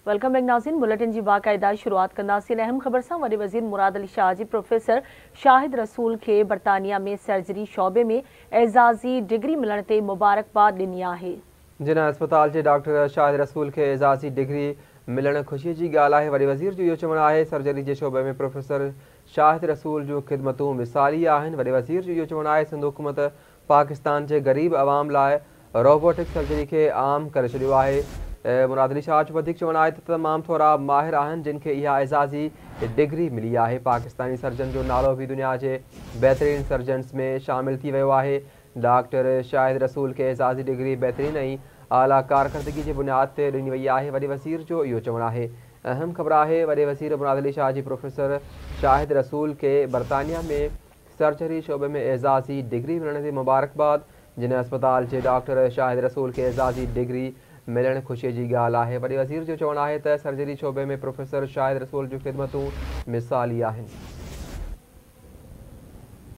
Welcome back ناظرين bulletin جي باقاعده شروعات ڪنداسين اهم خبر سان وڏي وزير مراد علي شاهه جي پروفيسر شاهد رسول کي برطانيا ۾ سرجري شعبي ۾ اعزازي ڊگري ملڻ تي مبارڪباد ڏني آهي. جناح اسپتال جي ڊاڪٽر شاهد رسول کي اعزازي ڊگري ملڻ خوشي جي ڳالهه آهي. وڏي وزير جو اهو چوڻ آهي سرجري جي شعبي ۾ پروفيسر شاهد رسول جون خدمتون مثالي آهن. وڏي وزير جو اهو چوڻ آهي سنڌ حڪومت پاڪستان جي غريب عوام لاء روبوٽڪ سرجري کي عام ڪري ڇڏيو آهي. مراد علي شاهه جو وڌيڪ چوڻ آهي ته تمام ٿورا ماهر آهن جن کي اها اعزازي ڊگري ملي آهي. پاڪستاني سرجن جو نالو به دنيا جي بهترين سرجنز ۾ شامل ٿي ويو آهي. ڊاڪٽر شاهد رسول کي اعزازي ڊگري بهترين ۽ اعليٰ ڪارڪردگي جي بنياد تي ڏني وئي آهي. وڏي وزير جو اهو چوڻ آهي. اهم خبر آهي وڏي وزير مراد علي شاهه جي پروفيسر شاهد رسول کي برطانيا ۾ سرجري شعبي ۾ اعزازي ڊگري ملڻ تي مبارڪباد. جناح اسپتال جي ڊاڪٽر شاهد رسول کي اعزازي ڊگري ملڻ خوشي جي ڳالهه آهي. وڏي وزير جو چوڻ آهي ته سرجري شعبي ۾ پروفيسر شاهد رسول جون خدمتون مثالي آهن.